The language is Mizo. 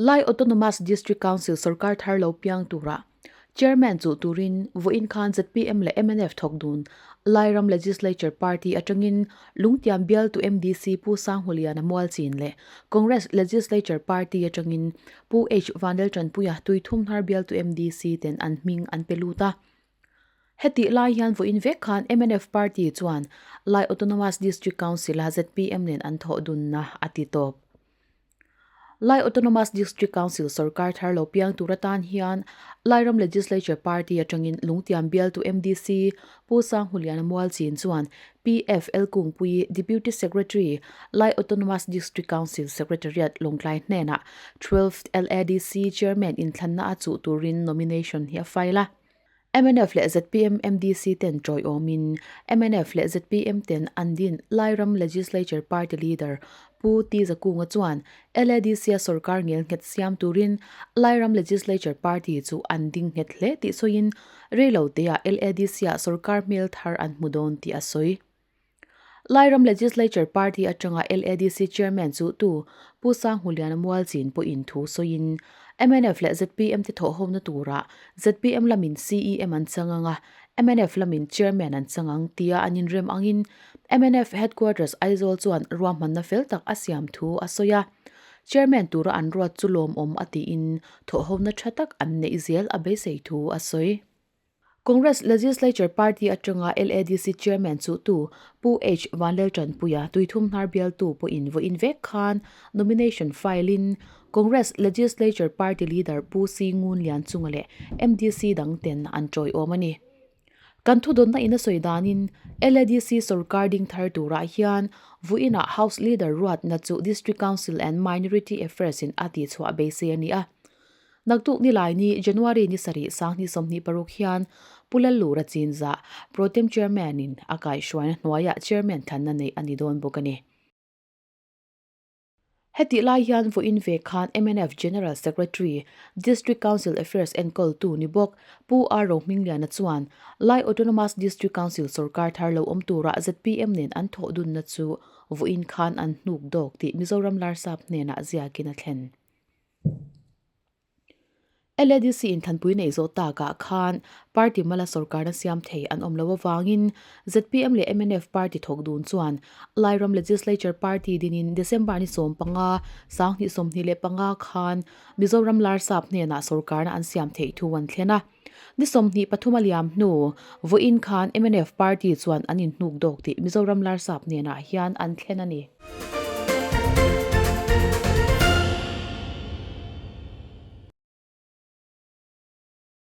Lai Autonomous District Council sorkar thar lo piang tura Chairman chuh turin vawiin khan zpm leh mnf thawk dun Lairam Legislature Party atangin Lungtiam bialtu MDC Pu Sanghuliana Mualchin leh Congress Legislature Party atangin Pu H Vanlaltanpuia Tuithumhnar bialtu MDC ten an hming an pe lut a. Hetih lai hian vawiin vek khan mnf Party chuan Lai Autonomous District Council-a zpm nen an thawh dunna a ti tawp. Lai Autonomous District Council sorkar thar lo piang tur atan hian Lairam Legislature Party atangin Lungtiam bialtu MDC Pu Sanghuliana Mualchin chuan PFL Kungpui Deputy Secretary Lai Autonomous District Council Secretariat Lawngtlai hnenah 12th LADC Chairman inthlanna a chuh turin nomination hi a file a. Mnf leh zpm MDC ten tawiawmin mnf leh zpm ten an din Lairam Legislature Party Leader Pu T Zakunga chuan LADC-a sorkar ngel nghet siam turin Lairam Legislature Party chu an ding nghet hle tih sawiin reilo teah LADC-ah sorkar hmel thar an hmu dawn tih a sawi. Lairam Legislature Party atanga LADC Chairman chu tu Pu Sanghuliana Mualchin pawhin thu sawiin mnf leh zpm te thawhhawmna turah zpm lamin CEM an chang ang a, mnf lamin Chairman an chang ang tia an inrem angin mnf Headquarters Aizawl chuan ruahmanna fel tak a siam thu a sawi a. Chairman tura an ruat chu lawmawm a tiin thawhhawmna tha tak an neih zel a beisei thu a sawi. Congress Legislature Party atanga LADC Chairman chuhtu Pu H Vanlaltanpuia Tuithumhnar bialtu pawhin vawiin vek khan nomination file-in Congress Legislature Party Leader Pu C Ngunlian chunga leh MDC dang ten an tawiawm a ni. Kan thudawnna in a sawi danin LADC sorkar ding thar turah hian vawiinah House Leader ruatna chu District Council and Minority Affairs in a tihchhuah beisei a ni a. Naktuk nilai ni January ni sarih sanghnih 26 hian Pu Lallura Chinzah Protem Chairman in a kaihhruaina hnuaiah Chairman thlanna neih a ni dawn bawk a ni. Hetih lai hian vawiin ve khan mnf General Secretary, District Council Affairs enkawltu ni bawk Pu R Rohmingliana chuan Lai Autonomous District Council sorkar thar lo awm turah zpm nen an thawh dunna chu vawiin khan an hnuk dawk tih Mizoram Larsap hnenah ziakin a thlen. LADC in thanpui neih zawh takah khan party mala sorkarna siam thei an awm loh avangin zpm leh mnf party thawk dun chuan Lairam Legislature Party dinin December ni 15, 2025 khan Mizoram Larsap hnenah sorkarna an siam theih thu an thlen a. Ni 23 a liam hnu vawiin khan mnf party chuan an inhnuk dawk tih Mizoram Larsap hnenah hian an thlen a ni.